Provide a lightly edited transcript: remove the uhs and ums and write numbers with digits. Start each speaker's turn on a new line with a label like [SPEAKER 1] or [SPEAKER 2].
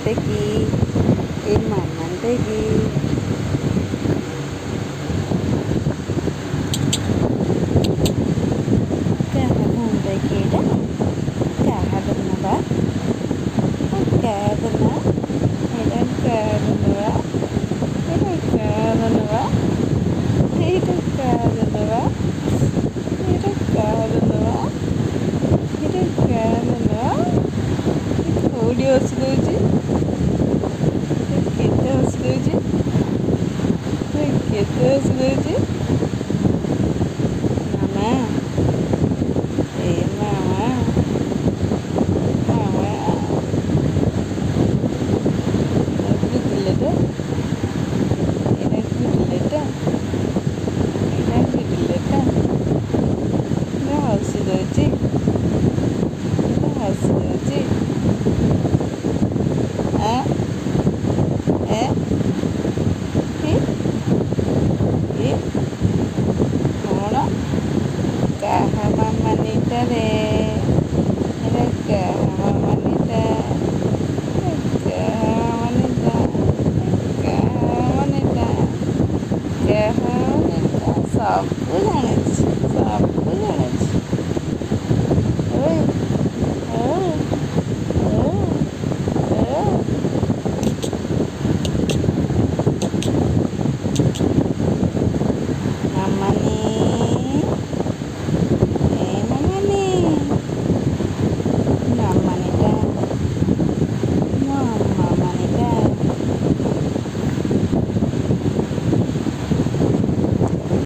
[SPEAKER 1] ମାମାଟା କି? ଏ ମାମାଟା କି? କାହା ଭଉଣୀଟା କି ଏଇଟା? କାହା ଧନବା? କାହା ଧନ ଏଇଟା? କାହା ଧନବା ଏଇଟା? କାହା ଧନବା ଏଇଟା? କାହା ଧନବା ଏଇଟା? କାହା ଧନବା ଏଇଟା? କାହା ଧନବା? କୋଉଠି ହସି ଦଉଛି? କେତେ ହସି ଦଉଛି, କେତେ ହସି ଦଉଛି।